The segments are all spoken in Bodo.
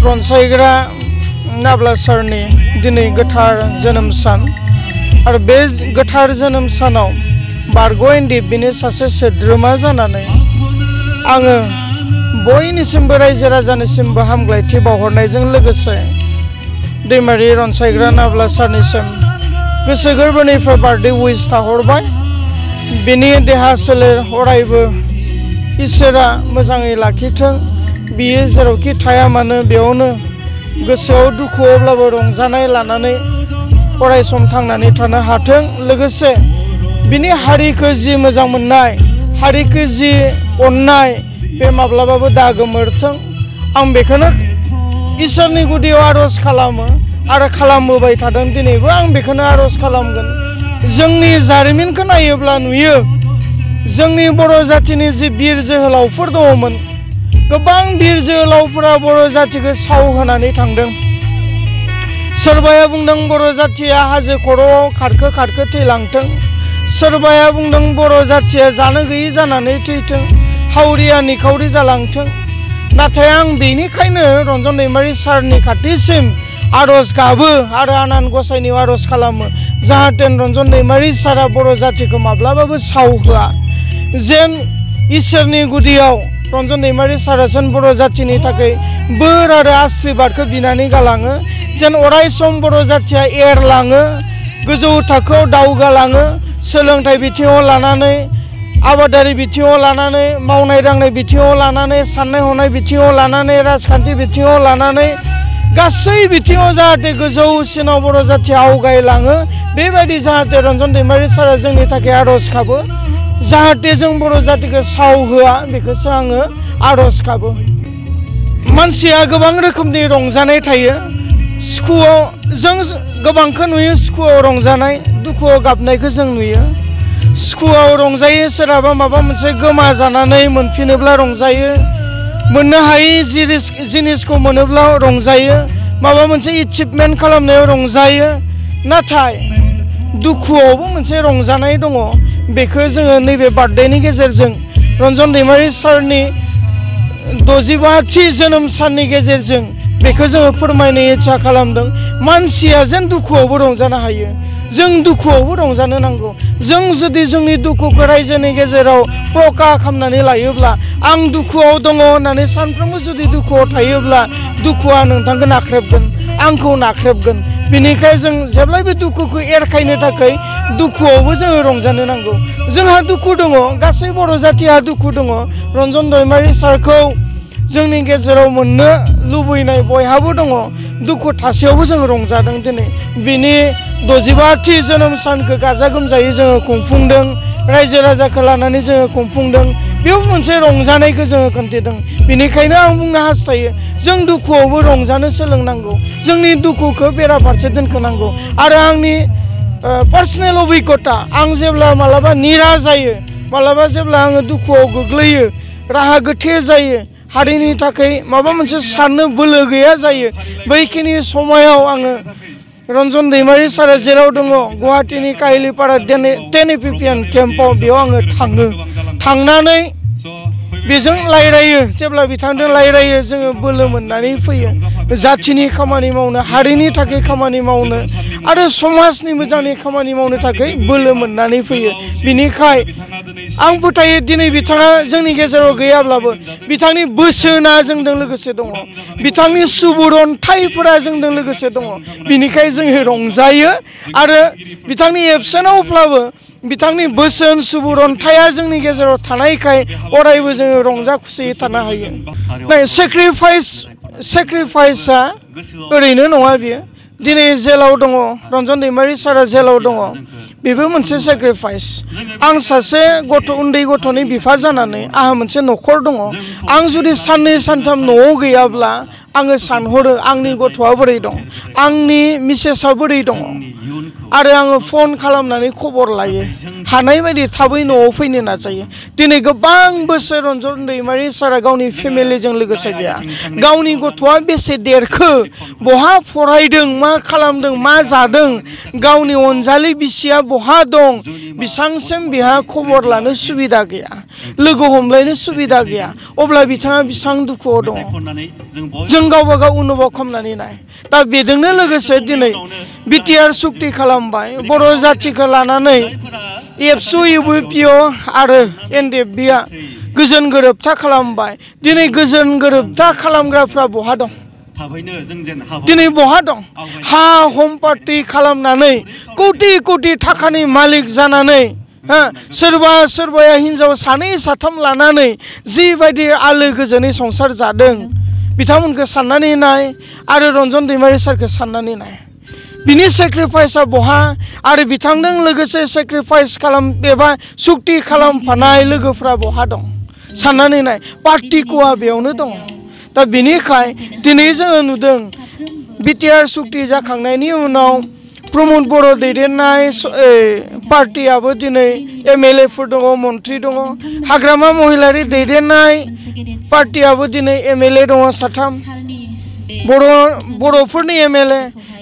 रनसायग्रा नाब्ला सारनि दिनै गोथार जोनोम सान आरो बे गोथार जोनोम सानाव बारग'एनदि बिनि सासे सोद्रोमा जानानै आङो बयनिसिमबो रायजो राजानिसिमबो हामग्लायथि बावहरनायजों लोगोसे दैमारि रनसायग्रा नाब्ला सारनिसिम गोसो गोरबोनिफ्राय बार्थडे उइस थाहरबाय। बिनि देहा सोलेर अरायबो इसोरा मोजाङै लाखिथों। बियो जेरावखि थाया मानो बेयावनो गोसोआव दुखुआवब्लाबो रंजानाय लानानै अरायसम थांनानै थानो हाथों। लोगोसे बिनि हारिखौ जि मोजां मोननाय, हारिखौ जि अननाय बे माब्लाबाबो दा गोमोरथों। आं बेखौनो इसोरनि गुदियाव आर'ज खालामो आरो खालामबोबाय थादों। दिनैबो आं बेखौनो आर'ज खालामगोन। जोंनि जारिमिनखौ नायोब्ला नुयो जोंनि बर' जाथिनि जि बिर जोहोलावफोर दङमोन, गोबां बिर जोहोलावफोरा बर' जातिखौ साव होनानै थांदों। सोरबाया बुंदों बर' जातिया हाजो खर'आव खारखो खारखो थैलांथों। सोरबाया बुंदों बर' जातिया जानो गैयै जानानै थैथों, हावरिया निखावरि जालांथों। नाथाय आं बेनिखायनो रन्जन दैमारि सारनि खाथिसिम आर'ज गाबो आरो आनान गसाइनियाव आर'ज खालामो जाहाथे रन्जन दैमारि सारा बर' जातिखौ माब्लाबाबो साव होआ। जेन इसोरनि गुदियाव रन्जन दैमारि सारा जेन बर' जातिनि थाखाय बोर आरो आशीर्बादखौ बिनानै गालाङो। जेन अराय सम बर' जातिया एरलाङो, गोजौ थाखोआव दावगालाङो, सोलोंथाइ बिथिङाव लानानै, आबादारि बिथिङाव लानानै, मावनाय दांनाय बिथिङाव लानानै, साननाय हनाय बिथिङाव लानानै, राजखान्थि बिथिङाव लानानै, गासै बिथिङाव जाहाथे गोजौसिनाव बर' जातिया आवगायलाङो। बेबायदि जाहाथे रन्जन दैमारि सारा जोंनि थाखाय आर'ज गाबो। जाहाथे जों बर' जातिखौ साव होआ बेखौसो आङो आर'ज गाबो। मानसिया गोबां रोखोमनि रंजानाय थायो। सुखुआव जों गोबांखौ नुयो, सुखुआव रंजानाय, दुखुआव गाबनायखौ जों नुयो। सुखुआव रंजायो, सोरहाबा माबा मोनसे गोमा जानानै मोनफिनोब्ला रंजायो, मोननो हायै जिनिसखौ मोनोब्ला रंजायो, माबा मोनसे एचिभमेन्ट खालामनायाव रंजायो। नाथाय दुखुआवबो मोनसे रंजानाय दङ। बेखौ जोङो नैबे बार्थडेनि गेजेरजों रन्जन दैमारि सारनि 65थि जोनोम साननि गेजेरजों बेखौ जोङो फोरमायनो इच्छा खालामदों। मानसिया जेन दुखुआवबो रंजानो हायो, जों दुखुआवबो रंजानो नांगौ। जों जुदि जोंनि दुखुखौ रायजोनि गेजेराव प्रका खालामनानै लायोब्ला, आं दुखुआव दङ होननानै सानफ्रोमबो जुदि दुखुआव थायोब्ला दुखुआ नोंथांखौ नाख्रेबगोन, आंखौ नाख्रेबगोन। बेनिखायनो जों जेब्लायबो दुखुखौ एरखायनो थाखाय दुखुआवबो जोङो रंजानो नांगौ। जोंहा दुखु दङ, गासै बर' जातिहा दुखु दङ। रन्जन दैमारि सारखौ जोंनि गेजेराव मोननो लुबैनाय बयहाबो दङ। दुखु थासेयावबो जों रंजादों। दिनै बिनि 65थि जोनोम सानखौ गाजा गोमजायै जोङो खुंफुंदों, रायजो राजाखौ लानानै जोङो खुंफुंदों। बेयाव मोनसे रंजानायखौ जोङो खोन्थिदों। बेनिखायनो आं बुंनो हास्थायो जों दुखुआवबो रंजानो सोलोंनांगौ, जोंनि दुखुखौ बेराफारसे दोनखोनांगौ। आरो आंनि पार्सनेल अभिगता, आं जेब्ला मालाबा निरा जायो, मालाबा जेब्ला आङो दुखुआव गोग्लैयो, राहा गोथे जायो, हारिनि थाखाय माबा मोनसे साननो बोलो गैया जायो, बैखिनि समायाव आङो रन्जन दैमारि सारा जेराव दङ गुवाहाटीनि काहिलिपारा टेनिपिपियान केम्पआव बेयाव आङो थांनानै बेजों रायलायो। जेब्ला बिथांजों रायलायो जोङो बोलो मोननानै फैयो जाथिनि खामानि मावनो, हारिनि थाखाय खामानि मावनो आरो समाजनि मोजांनि खामानि मावनो थाखाय बोलो मोननानै फैयो। बिनिखाय आं फोथायो दिनै बिथाङा जोंनि गेजेराव गैयाब्लाबो बिथांनि बोसोना जोंजों लोगोसे दङ, बिथांनि सुबुरन्थाइफोरा जोंजों लोगोसे दङ। बिनिखाय जोङो रंजायो आरो बिथांनि एबसेन्टआवब्लाबो बिथांनि बोसोन सुबुरन्थाइया जोंनि गेजेराव थानायखाय अरायबो जोङो रंजा खुसियै थानो हायो। सेक्रिफाइसआ ओरैनो नङा। बियो दिनै जेलाव दङ, रन्जन दैमारि सारा जेलाव दङ, बेबो मोनसे सेक्रिफाइस। आं सासे उन्दै गथ'नि बिफा जानानै आंहा मोनसे न'खर दङ। आं जुदि साननै सानथाम न'आव गैयाब्ला आङो सानहरो आंनि गथ'आ बोरै दं, आंनि मिसेसआ बोरै दङ, आरो आङो फन खालामनानै खबर लायो। हानाय बायदि थाबै न'आव फैनो नाजायो। दिनै गोबां बोसोर रन्जन दैमारि सारा गावनि फेमिलिजों लोगोसे गैया। गावनि गथ'आ बेसे देरखो, बहा फरायदों, मा खालामदों, मा जादों, गावनि अनजालि बिसिया बहा दं, बिसांसिम बिहा खबर लानो सुबिदा गैया। लोगो हमलायनो सुबिदा गैया अब्ला बिथाङा बेसेबां दुखुआव दङ जों गावबा गाव अनुभव खालामनानै नाय दा बेजोंनो लोगोसे दिनै बिटिआर सुक्ति खालामबाय बर' जाथिखौ लानानै एबसु इउपिपिअ आरो एनडिएफबिआ गोजोन गोरोबथा खालामबाय दिनै गोजोन गोरोबथा खालामग्राफ्रा बहा दं दिनै बहा दं हा हम पार्टी खालामनानै कोटि कोटि थाखानि मालिक जानानै सोरबा सोरबाया हिन्जाव सानै साथाम लानानै जिबायदि आलो गोजोनै संसार जादों बिथांमोनखौ साननानै नाय आरो रन्जन दैमारि सारखौ साननानै नाय बिनि सेक्रिफाइसआ बहा आरो बिथांजों लोगोसे सेक्रिफाइस खालाम एबा सुक्ति खालामफानाय लोगोफ्रा बहा दं साननानै नाय पार्टिकुआ बेयावनो दङ दा बिनिखाय दिनै जोङो नुदों बिटिआर सुक्ति जाखांनायनि उनाव प्रमद बर' दैदेननाय पार्टियाबो दिनै एमएलएफोर दङ मन्त्रि दङ हाग्रामा महिलारि दैदेननाय पार्टियाबो दिनै एमएलए दङ साथाम बर'फोरनि एमएलए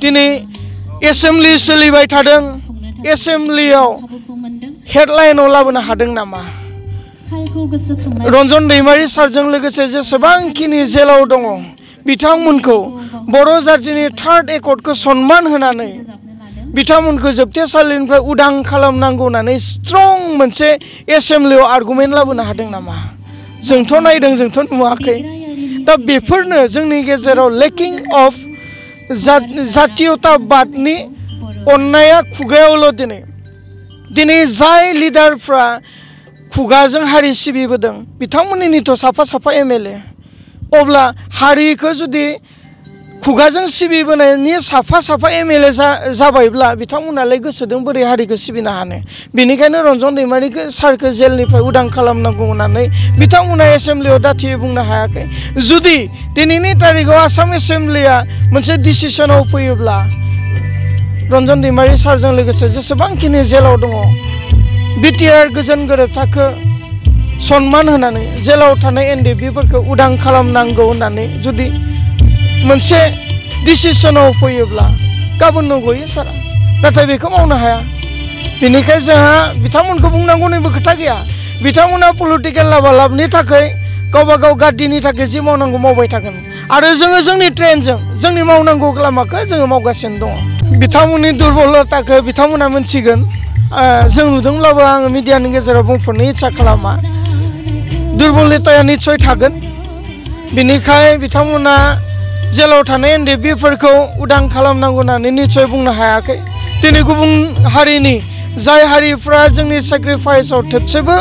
दिनै एसेम्बलि सोलिबाय थादों एसेम्बलियाव हेडलाइनाव लाबोनो हादों नामा रन्जन दैमारि सारजों लोगोसे जेसेबांखिनि जेलाव दङ बिथांमोनखौ बर' जातिनि थार्ड एकर्डखौ सन्मान होनानै बिथांमोनखौ जोबथेसालिनिफ्राय उदां खालामनांगौ होननानै स्ट्रं मोनसे एसेम्बलियाव आर्गुमेन्ट लाबोनो हादों नामा जोंथ' नायदों जोंथ' नुवाखै दा बेफोरनो जोंनि गेजेराव लेकिं अफ जातीयताबादनि अननाया खुगायावल' दिनै जाय लिडारफ्रा खुगाजों हारि सिबिबोदों बिथांमोननिथ' साफा साफा एमएलए अब्ला हारिखौ जुदि खुगाजों सिबिबोनायनि साफा साफा एमएलए जाबायब्ला बिथांमोनालाय गोसोजों बोरै हारिखौ सिबिनो हानो बेनिखायनो रन्जन दैमारि सारखौ जेलनिफ्राय उदां खालामनांगौ होननानै बिथांमोना एसेम्बलियाव दाथियै बुंनो हायाखै जुदि दिनैनि तारिखआव आसाम एसेम्बलिया मोनसे डिसिसनाव फैयोब्ला रन्जन दैमारि सारजों लोगोसे जेसेबांखिनि जेलाव दङ बिटिआर गोजोन गोरोबथाखौ सन्मान होनानै जेलाव थानाय एनडिएफबिफोरखौ उदां खालामनांगौ होननानै जुदि मोनसे डिसिसनाव फैयोब्ला गाबोननो गयो सारा नाथाय बेखौ मावनो हाया बेनिखायनो जोंहा बिथांमोनखौ बुंनांगौनिबो खोथा गैया बिथांमोना पलिटिकेल लाभालाभनि थाखाय गावबा गाव गार्डिनि थाखाय जि मावनांगौ मावबाय थागोन आरो जोङो जोंनि ट्रेनजों जोंनि मावनांगौ लामाखौ जोङो मावगासिनो दङ बिथांमोननि दुर्बलताखौ बिथांमोना मोनथिगोन जों नुदोंब्लाबो आङो मिडियानि गेजेराव बुंफोरनो इच्छा खालामा दुर्बलताया निस्सय थागोन बिनिखाय बिथांमोना जेलाव थानाय एनडिएफबिफोरखौ उदां खालामनांगौ होननानै निस्सय बुंनो हायाखै दिनै गुबुन हारिनि जाय हारिफ्रा जोंनि सेक्रिफाइसआव थोबसेबो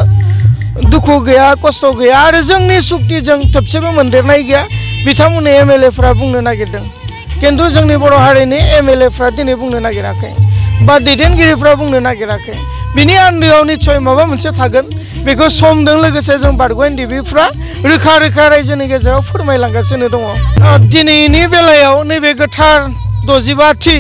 दुखु गैया खस्थ' गैया आरो जोंनि सुक्तिजों थोबसेबो मोनदेरनाय गैया बिथांमोननि एमएलएफ्रा बुंनो नागिरदों किन्तु जोंनि बर' हारिनि एमएलएफ्रा दिनै बुंनो नागिराखै बा दैदेनगिरिफ्रा बुंनो नागिराखै बिनि आन्दोआव निस्सय माबा मोनसे थागोन बेखौ समजों लोगोसे जों बारग' एनडिएफबिफ्रा रोखा रोखा रायजोनि गेजेराव फोरमायलांगासिनो दङ दिनैनि बेलायाव नैबे गोथार 65थि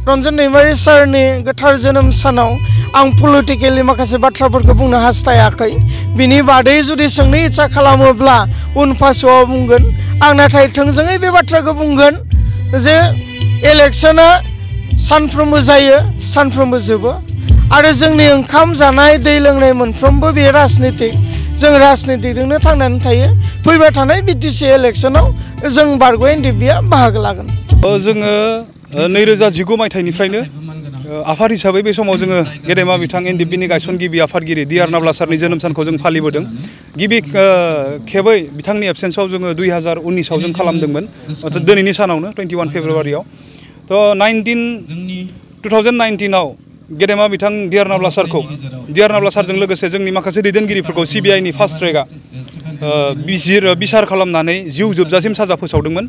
रन्जन दैमारि सारनि गोथार जोनोम सानाव आं पलिटिकेलि माखासे बाथ्राफोरखौ बुंनो हास्थायाखै बिनि बादै जुदि सोंनो इच्छा खालामोब्ला उनफासआव बुंगोन आं नाथाय थोंजोङै बे बाथ्राखौ बुंगोन जे इलेक्शना सानफ्रोमबो जायो सानफ्रोमबो जोबो आरो जोंनि ओंखाम जानाय दै लोंनाय मोनफ्रोमबो बे राजनितिक जों राजनितिजोंनो थांनानै थायो फैबाय थानाय बिटिसि इलेक्शनाव जों बारग' एनडिएफबिआ बाहागो लागोन जोङो 2019 मायथाइनिफ्रायनो आफाद हिसाबै बे समाव जोङो गेदेमा बिथां एनडिएफबिनि गायसनगिरि आफादगिरि डिआर नाब्ला सारनि जोनोम सानखौ जों फालिबोदों गिबि खेबै बिथांनि एबसेन्सआव जोङो 2019आव जों खालामदोंमोन दिनैनि सानावनो 21 फेब्रुवारियाव तो 2019आव गेदेमा बिथां डिआर नाब्ला सारजों लोगोसे जोंनि माखासे दैदेनगिरिफोरखौ सिबिआइनि फास्ट ट्रेकआ बिसार खालामनानै जिउ जोबजासिम साजा फोसावदोंमोन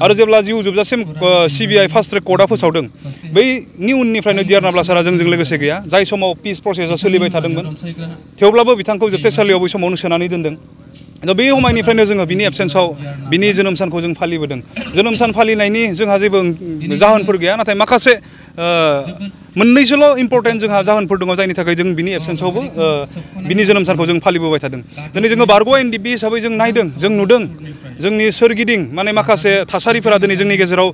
आरो जेब्ला जिउ जोबजासिम सिबिआइ फास्ट ट्रेक कर्टआ फोसावदों बैनि उननिफ्रायनो डिआर नाब्ला सारा जोंजों लोगोसे गैया जाय समाव पिस प्रसेसआ सोलिबाय थादोंमोन थेवब्लाबो बिथांखौ जोबथेसालियाव बै समावनो सोनानै दोनदों दा बे समायनिफ्रायनो जोङो बिनि एबसेन्सआव बिनि जोनोम सानखौ जों फालिबोदों जोनोम सान फालिनायनि जोंहा जेबो जाहोनफोर गैया नाथाय माखासे मोननैसोल' इम्पर्टेन्ट जोंहा जाहोनफोर दङ जायनि थाखाय जों बिनि एबसेन्सआवबो बिनि जोनोम सानखौ जों फालिबोबाय थादों दिनै जोङो बारग' एनडिएफबि हिसाबै जों नायदों जों नुदों जोंनि सोरगिदिं माने माखासे थासारिफोरा दिनै जोंनि गेजेराव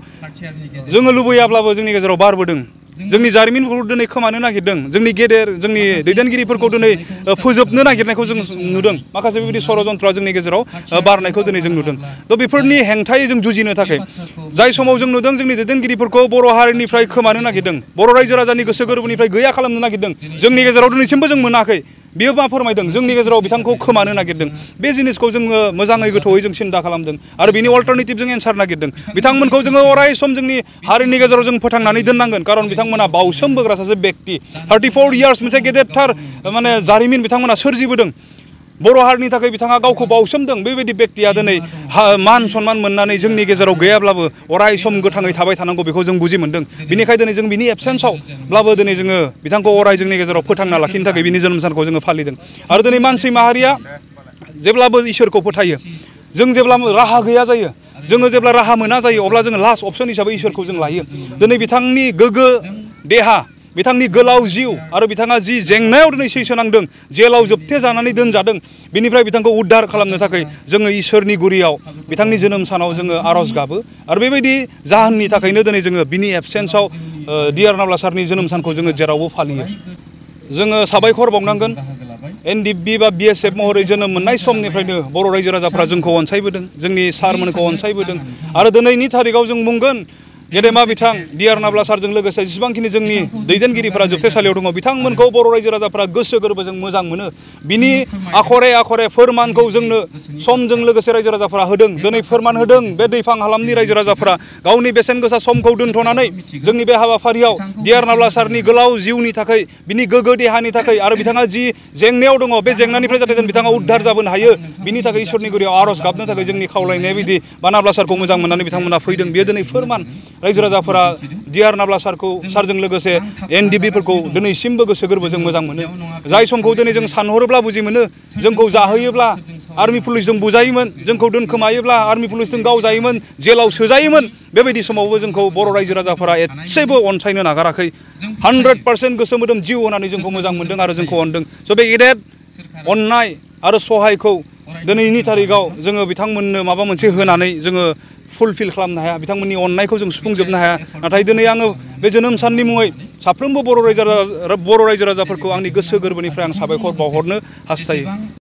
जोङो लुबैयाब्लाबो जोंनि गेजेराव बारबोदों जोंनि जारिमिनफोरखौ दिनै खोमानो नागिरदों जोंनि गेदेर जोंनि दैदेनगिरिफोरखौ दिनै फोजोबनो नागिरनायखौ जों नुदों माखासे बेबायदि षड़यन्त्रआ जोंनि गेजेराव बारनायखौ दिनै जों नुदों थ' बेफोरनि हेंथायै जों जुजिनो थाखाय जाय समाव जों नुदों जोंनि दैदेनगिरिफोरखौ बर' हारिनिफ्राय खोमानो नागिरदों बर' रायजो राजानि गोसो गोरबोनिफ्राय गैया खालामनो नागिरदों जोंनि गेजेराव दिनैसिमबो जों मोनाखै बियो मा फोरमायदों जोंनि गेजेराव बिथांखौ खोमानो नागिरदों बे जिनिसखौ जोङो मोजाङै गोथौयै जों सिन्था खालामदों आरो बिनि अल्टारनेटिभ जों एन्सार नागिरदों बिथांमोनखौ जोङो अराय सम जोंनि हारिनि गेजेराव जों फोथांनानै दोननांगोन खारन बिथांमोना बावसोम बोग्रा सासे बेक्ति 34 इयार्स मोनसे गेदेरथार माने जारिमिन बिथांमोना सोरजिबोदों बर' हारिनि थाखाय बिथाङा गावखौ बावसोमदों बेबायदि बेक्तिया दिनै मान सन्मान मोननानै जोंनि गेजेराव गैयाब्लाबो अराय सम गोथाङै थाबाय थानांगौ बेखौ जों बुजि मोनदों बिनिखायनो दिनै जों बिनि एबसेन्सआवब्लाबो दिनै जोङो बिथांखौ अराय जोंनि गेजेराव फोथांना लाखिनो थाखाय बिनि जोनोम सानखौ जोङो फालिदों आरो दिनै मानसि माहारिया जेब्लाबो इसोरखौ फोथायो जों जेब्ला राहा गैया जायो जोङो जेब्ला राहा मोना जायो अब्ला जोङो लास्ट अपसन हिसाबै इसोरखौ जों लायो दिनै बिथांनि गोग्गो देहा बिथांनि गोलाव जिउ आरो बिथाङा जि जेंनायाव दिनै सैसोनांदों जेलाव जोबथे जानानै दोनजादों बिनिफ्राय बिथांखौ उद्धार खालामनो थाखाय जोङो इसोरनि गुरियाव बिथांनि जोनोम सानाव जोङो आर'ज गाबो आरो बेबायदि जाहोननि थाखायनो दिनै जोङो बिनि एबसेन्सआव डिआर नाब्ला सारनि जोनोम सानखौ जोङो जेरावबो फालियो जोङो साबायखर बावनांगोन एनडिएफबि बा बिएसएफ महरै जोनोम मोननाय समनिफ्रायनो बर' रायजो राजाफ्रा जोंखौ अनसायबोदों जोंनि सारमोनखौ अनसायबोदों आरो दिनैनि थारिखआव जों बुंगोन गेदेमा बिथां डिआर नाब्ला सारजों लोगोसे जेसेबांखिनि जोंनि दैदेनगिरिफोरा जोबथेसालियाव दङ बिथांमोनखौ बर' रायजो राजाफ्रा गोसो गोरबोजों मोजां मोनो बिनि आखरे आखरे फोरमानखौ जोंनो समजों लोगोसे रायजो राजाफ्रा होदों दिनै फोरमान होदों बे दैफां हालामनि रायजो राजाफ्रा गावनि बेसेन गोसा समखौ दोनथ'नानै जोंनि बे हाबाफारियाव डिआर नाब्ला सारनि गोलाव जिउनि थाखाय बिनि गोग्गो देहानि थाखाय आरो बिथाङा जि जेंनायाव दङ बे जेंनानिफ्राय जाहाथे जों बिथाङा उद्धार जाबोनो हायो बिनि थाखाय इसोरनि गुरियाव आर'ज गाबनो थाखाय जोंनि खावलायनाय बायदि बा नाब्ला सारखौ मोजां मोननानै बिथांमोना फैदों बेयो दिनै फोरमान रायजो राजाफोरा डिआर नाब्ला सारजों लोगोसे एनडिएफबिफोरखौ दिनैसिमबो गोसो गोरबोजों मोजां मोनो जाय समखौ दिनै जों सानहरोब्ला बुजि मोनो जोंखौ जाहोयोब्ला आर्मि पुलिसजों बुजायोमोन जोंखौ दोनखोमायोब्ला आर्मि पुलिसजों गावजायोमोन जेलाव सोजायोमोन बेबायदि समावबो जोंखौ बर' रायजो राजाफोरा एसेबो अनसायनो नागाराखै 100% गोसो मोदोम जिउ होनानै जोंखौ मोजां मोनदों आरो जोंखौ अनदों स' बे गेदेर अननाय आरो सहायखौ दिनैनि थारिखआव जोङो बिथांमोननो माबा मोनसे होनानै जोङो फुलफिल खालामनो हाया बिथांमोननि अननायखौ जों सुफुंजोबनो हाया नाथाय दिनै आङो बे जोनोम साननि मुङै साफ्रोमबो बर' रायजो राजाफोरखौ आंनि गोसो गोरबोनिफ्राय आं साबायखर बावहरनो हास्थायो